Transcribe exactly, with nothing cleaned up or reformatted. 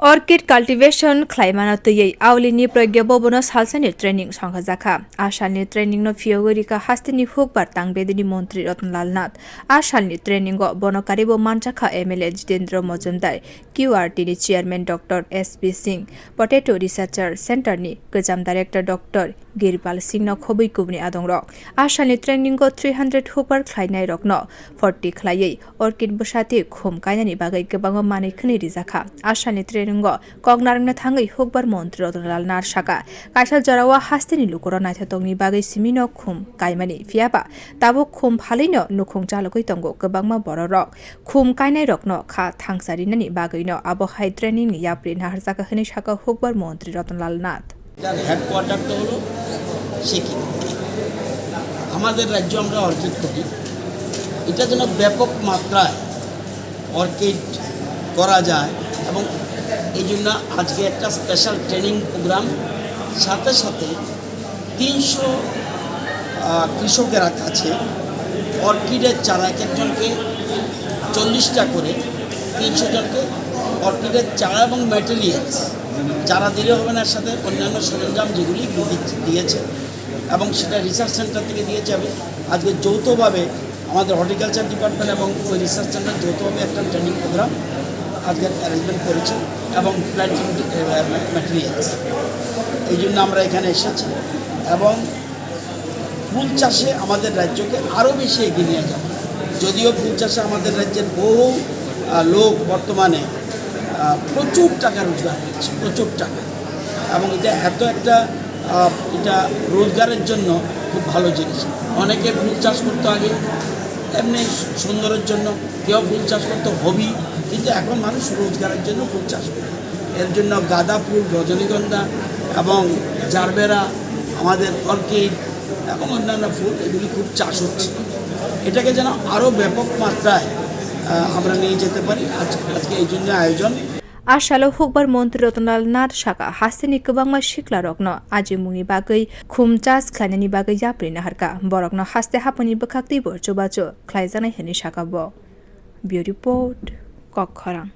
Orchid cultivation khlaimano twiwi Aulini Pragya Bhavan-o salsani training songkhajakha. A salni training no phiyogwi rikha hasteni hukbar tangbedini montri Ratan Lal Nath. A salni training o bono karibo manjakha M L A Jitendra Majumdar, Q R T ni chairman Doctor S P Singh, Potato Researcher Center ni kwcham director Doctor Girpal Singh no khobwi kubuni adongrok. A salni training o three hundred hukbar khlainai rokno forty khlaiwi orchid bwsati khum kainani bagwi kwbangma manwi khwnwi rijakha. A salni training o kok narwkna thangwi hukbar montri Ratan Lal Nath saka, kaisa jorao hasteni lukurok naithotongni bagwi simino khum kaimani, phiyaba tabuk khum phalwino nukhung chalogwi tongo kwbangma bororok. Khum kainairokno kha thangsa rinani bagwino abo hai training ni yapri naharjaka hwnwi saka hukbar montri Ratan Lal Nath. যার হেডকোয়ার্টারটা হলো সিকিম। আমাদের রাজ্য আমরা অর্কিড করি, এটা যেন ব্যাপক মাত্রায় অর্কিড করা যায় এবং এই জন্য আজকে একটা স্পেশাল ট্রেনিং প্রোগ্রাম। সাথে সাথে তিনশো কৃষকেরা কাছে অর্কিডের চারা এক একজনকে চল্লিশটা করে, তিনশো জনকে অর্কিডের চারা এবং ম্যাটেরিয়ালস, চারা দিলে হবে না, এর সাথে অন্যান্য সরঞ্জাম যেগুলি দিয়েছে এবং সেটা রিসার্চ সেন্টার থেকে দিয়েছে। আমি আজকে যৌথভাবে আমাদের হর্টিকালচার ডিপার্টমেন্ট এবং ওই রিসার্চ সেন্টার যৌথভাবে একটা ট্রেনিং প্রোগ্রাম আজকে অ্যারেঞ্জমেন্ট করেছি এবং প্ল্যান্টিং ম্যাটেরিয়ালস, এই জন্য আমরা এখানে এসেছি। এবং ফুল চাষে আমাদের রাজ্যকে আরও বেশি এগিয়ে নিয়ে যাবে। যদিও ফুল চাষে আমাদের রাজ্যের বহু লোক বর্তমানে প্রচুর টাকা রোজগার করছে, প্রচুর টাকা, এবং এটা এত একটা এটা রোজগারের জন্য খুব ভালো জিনিস। অনেকে ফুল চাষ করতো আগে এমনি সুন্দরের জন্য, কেউ ফুল চাষ করতো হবি, কিন্তু এখন মানুষ রোজগারের জন্য ফুল চাষ করে। এর জন্য গাঁদা ফুল, রজনীগন্ধা এবং জারবেরা, আমাদের অর্কিড এবং অন্যান্য ফুল, এগুলি খুব চাষ হচ্ছে। এটাকে যেন আরও ব্যাপক মাত্রায় আমরা নিয়ে যেতে পারি। আজ আজকে এই জন্য আয়োজন। A salo hukbar montri Ratan Lal Nath saka hasteni kwbangma siklarokno ajimungni bagwi khum chas khlainani bagwi yapri naharkha, borokno haste haponi bwkhak twibo chubachu khlaijaknai hwnwi saka bo. Bureau Report, Kokkhorang.